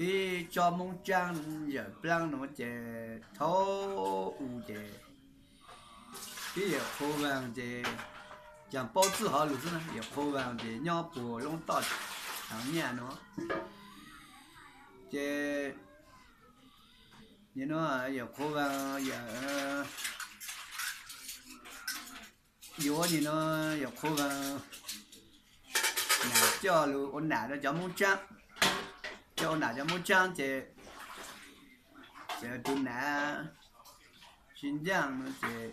Pib tsob Moob Tsaab Yawm Plaab nuav ces thaum u ces pib Yawm Qhua Vaag ces caag paub txwj hov lug xwb na. Yawm Qhua Vaag ces nyob puag Loob Toj Tshaav Nyaj nuav ces Yawm Qhua Vaag yawm yuav nim no Yawm Qhua Vaag nam coj lug ua nam rua cov Moob Tsaab, coj ua nam cov Moob Tsaab ces, ces tug nam tsi ncaaj no ces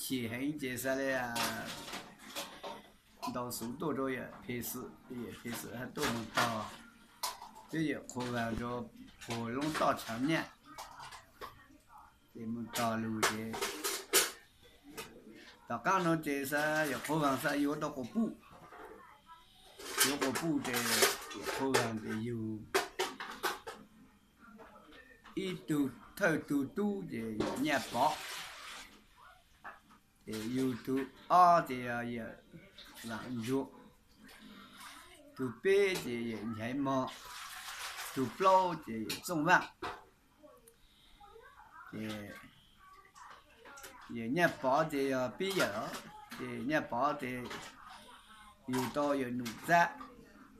chim heev ces xaav le ntaus xuv tuaj rua Yawm Phem Xwm, Yawm Phem Xwm has tuaj moog tog peb Yawm Qhua Vaag rua puag Loob Toj Tshaav Nyaj ces moog tog lug ces tom qaab nuav ces xaav Yawm Qhua Vaag xaav yuav tau quas puj, yuav quas puj ces Yawm Qhua Vaag ces yug ib tug thawj tug tub ces Yawm Nyaj Pov, ces yug tug ob ces Yawm Vaam Ntsuag, tug peb ces Yawm Nchaiv Mog, tug plaub ces Yawm Txooj Vaaj. Ces Yawm Nyaj Pov ces yog pib yawm, ces Nyaj Pov ces yug tau Yawm Num Txab,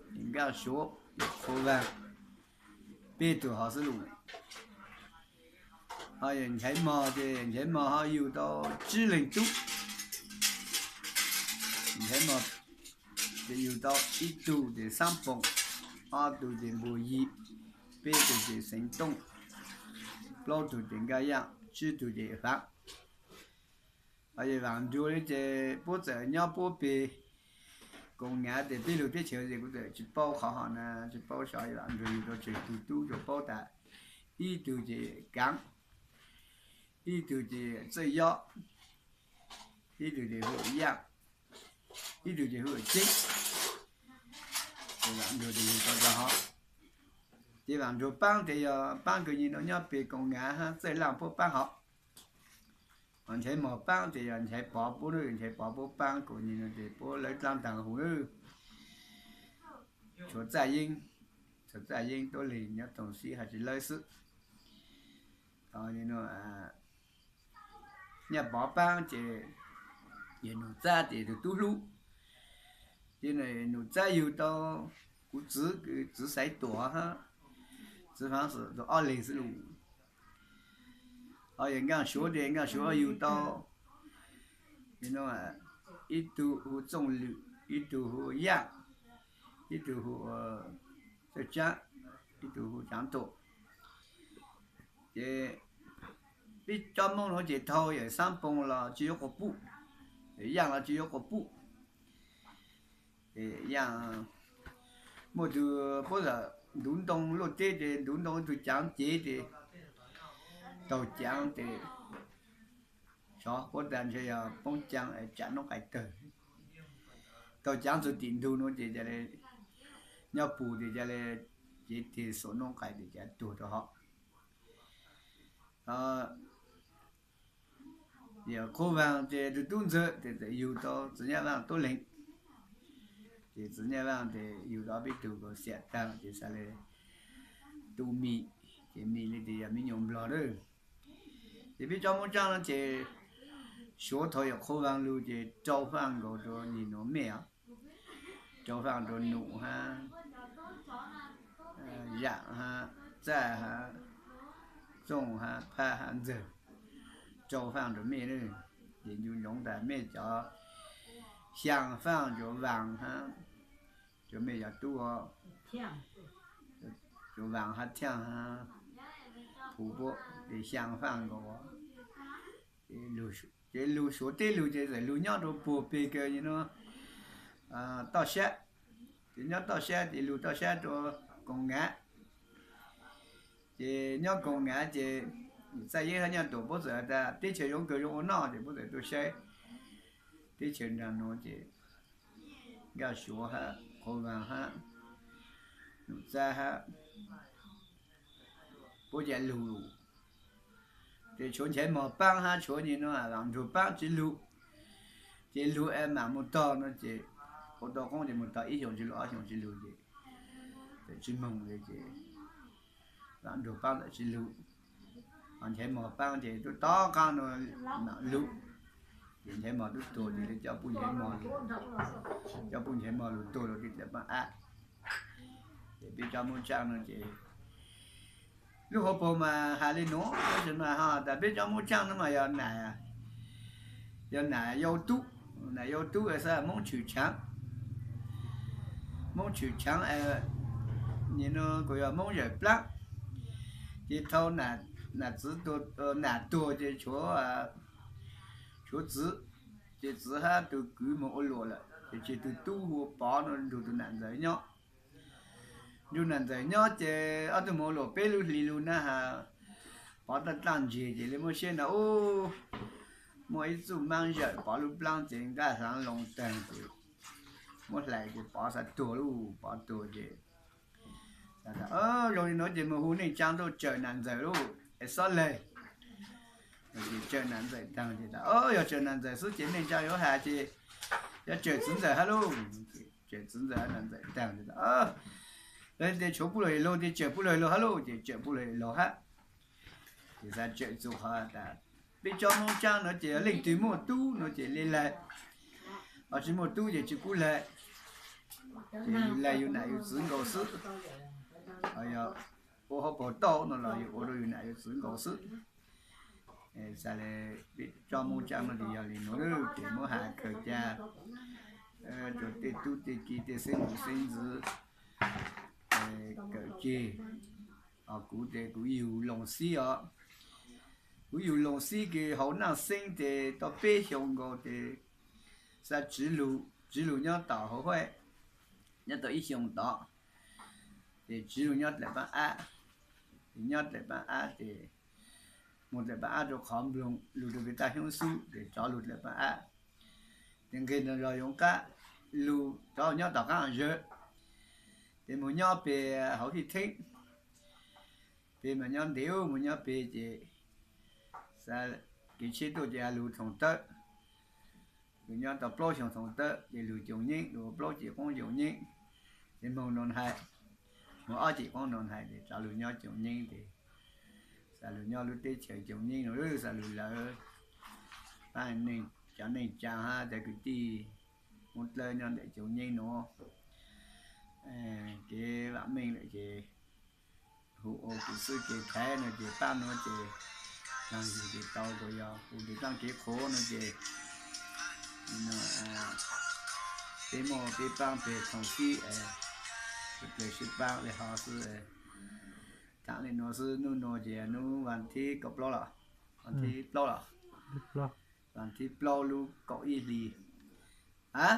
Nkaaj Suav, Yawm Qhua Vaag, peb tug hov xwb lug. Ho Yawm Nchaiv Mog ces Nchaiv Mog ho yug tau tsib leeg tub. Nchaiv Mog ces yug tau ib tug ces Xaab Poom, ob tug ces Npuag Yim, peb tug ces Xeev Tooj, plaub tug ces Nkaaj Yaaj, tsib tug ces Yawm Faav. Ho Yawm Vaam Ntsuag ces puab txawm nyob puab peg Koos Ngav ces peb lug teb chaws ces kuv txawm tsi paub qhov hov na, tsi paub xyov Yawm Vaam Ntsuag yug tau tsawg tug tub, tsuas paub tas ib tug ces Kaav, ib tug ces Txawj Yob, ib tug ces hu Yaaj, ib tug ces hu Ceeb. Ces Vaam Ntsuag ces yug tau rau hov. Ces Vaam Ntsuag paab ces yog paab kws nyem no nyob peg Koos Ngav hab Txawj Laaj puab paab hov. Ho Nchaiv Mog paab ces yog Nchaiv Pov puab, Nchaiv Pov puab paab kws nyem no ces puab lawv dlaab taag huv lawm. Tshuav Txaj Yeeb, tshuav Txaj Yeeb tuab leeg nyob Toog Xib hab tsi lawv xwb. Nyaj Pov paab ces Yawm Num Txab ces tug tub hlub. Ces Num Txab yug tau kuv txiv, kuv txiv Xaiv Tuam hab txiv Faav Xwm tug ob leeg xwb lug. Ho Yawm Nkaaj Suav ces Nkaaj Suav yug tau ib tug hu Txooj Lwm, ib tug hu Yaaj, ib tug hu Txawj Tsaab, ib tug hu Tsaav Tuam. Ces peb cov Moob nuav ces thaus Yawm Xaab Poom los tsi yuav quas puj, Yawm Yaaj los tsi yuav quas puj. Ces Yaaj muaj tug puab txawm ntuv ntoo luaj teb ces ntuv ntoo ib tug caav cev ces taug caav ces xyov puab tas ntshe yog poob caav tsam noob qais tawg. Taug caav txug tim ntug nuav ces ca le nyob pug ces ca le cev teg xuas noob qais ces ca tuag rau hov. Yawm Qhua Vaag ces tug tub ntxawg ces txawm yug tau txiv Nyaj Vaaj tuab leeg. Ces txiv Nyaj Vaaj ces yug tau ob peb tug kuj xiam taag ces xaav le tu mim, ces mim le ces yog me nyuam nplog lawm. Ces peb cov Moob Tsaab no ces suav thaus Yawm Qhua Vaag lug ces rau faaj nkaus rua nyem nuav mej os, rau faaj rua Num hab Yaaj hab Txaj hab Txooj hab Phaj hab Ntxawg, rau faaj rua mej lawm. Ces ncu ntsoov tas mej cov xyaa faaj rua Vaag hab rua mej cov tub, rua Vaag hab Thiaaj hab Phuv puab ces xyaa faaj nkaus. Ces lug suav teb lug ces txawm lug nyob rua puag peg kawg no Toj Sab. Ces nyob Toj Sab ces lug Toj Sab rua Koos Ngav. Ces nyob Koos Ngav ces Txaj Yeeb hab Nyaaj Tuam puab txawm tas teb chaws zoo kawg zoo ua noj ces puab txawm tuaj saib teb chaws nraag nuav ces Nkaaj Suav hab Qhua Vaag hab Num Txab hab puab ca lug. Ces tshuav Nchaiv Mog paab hab tshuav nyem no Vaam Ntsuag paab tsi lug. Ces lug es maam moog tog no ces ua tau qoob ces moog tog ib xyoos tsi lug ob xyoos tsi lug ces tsis moog li ces Vam Nrug paab tawm tsis lug, ho Nchaiv Mog paab ces tub tom qaab nuav lug, ces Nchaiv Mog tub tuag ces coj puj Nchaiv Mog, coj puj Nchaiv Mog lug tuag rua tim Dlaim Paab Ab. Ces peb cov Moob Tsaab nuav ces lub hauv paug mas has le nuav, tab sis mas ho tas peb cov Moob Tsaab nuav mas yog nam, yog nam yau tub, nam yau tub xaav Moob Tshwm Tshaav, Moob Tshwm Tshaav, nim no kuas yog Moob Zawm Plaab. Ces thaus nam txiv, nam tuag ces tshuav, tshuav txiv, ces txiv hab tug kwv moog ua luam lawm ces tseg tug tub hu ua Pov nuav nrug tug nam ntxawm nyob. Nrug nam ntxawm nyob ces ob tug moog ua luam peb lub hlis lug na has, Pov taag dlaaj ntseg ces le muab siab nrug ub, muaj ib txuj maab zawm Pov lub plaab ces nqaj hlaav loo taag ces muab hlais ces Pov xaav tuag lauj, Pov tuag ces tas, zoo le nuav ces moog hu neej tsaa tuaj tsawm nam ntxawm lauj es xob leg. Ces tsawm nam ntxawm taag ces tas, yog tsawm nam ntxawm xwb ces neej tsaa yuav has ces yog tsawm txiv ntxawm hab lauj. Tsawm txiv ntxawm nam ntxawm taag ces tas, lawv tias tshuav puj lug laug tias tsawm puj lug laug hab lauj, ces tsawm puj lug laug hab. Ces tas tsawm txug qhov tas peb cov Moob Tsaab nuav ces leej twg muaj tub nuav ces le leg, ho tsis muaj tub ces tsis kub leg. Ces yus leg yus nam yus txiv nkaus xwb, ho yog ua hauv paug tauj no los yus ua rua yus nam yus txiv nkaus xwb. Xaav le peb cov Moob Tsaab nuav ces yog le nuav ces muab has kawg ca rua tej tub tej ki tej xeeb ntxwv xeeb ntxwv kawm ceg. Ho kuv ces kuv yug Loos Xib os. Kuv yug Loos Xib ces hauv Naaj Xeeb ces tau peb xyoo nkaus ces xaav tsiv lug, tsiv lug nyob tom Hauv Huaj, nyob tau ib xyoo tod. Ces tsiv lug nyob Dlaim Paab Ab, ces nyob Dlaim Paab Ab ces moog Dlaim Paab Ab rua qhov nploog lug rua peb Taaj Xyoob Xub ces rov lug Dlaim Paab Ab. Ces nqeg nrug zog yuav nqab lug rov nyob tom qaab zawg, ces moog nyob peg hauv Hij Theeb. Peg mas nyob ntev, moog nyob peg ces xaav kev tsheb tuaj ces lug Thoom Tawb. Lug nyob tau plaub xyoo Thoom Tawb ces lug Coom Nyeeb, lug plaub cim qoob Coom Nyeeb, ces moog Noos Hais, moog ob cim qoob Noos Hais ces rov lug nyob Coom Nyeeb ces xaav lug nyob lub teb chaws Coom Nyeeb no, xaav lug lawv paab cov neej tsaa hab cov kwv tij Moob Dlawb nyob ntawm Coom Nyeeb nuav. Kev vam meej lawm ces hu ua kev xwb kev thaiv no ces paab nuav ces laag yug ces tau, kuas yog hu kev paab kev qhuav no ces peb muaj peb paab peg thoom sib, pleg sib paab le hov xwb. Thaam le nuav xwb, nub nuav ces nub vas thib kaum plaub los, vas thib plaub los, vas thib plaub lub kaum ib hlis, a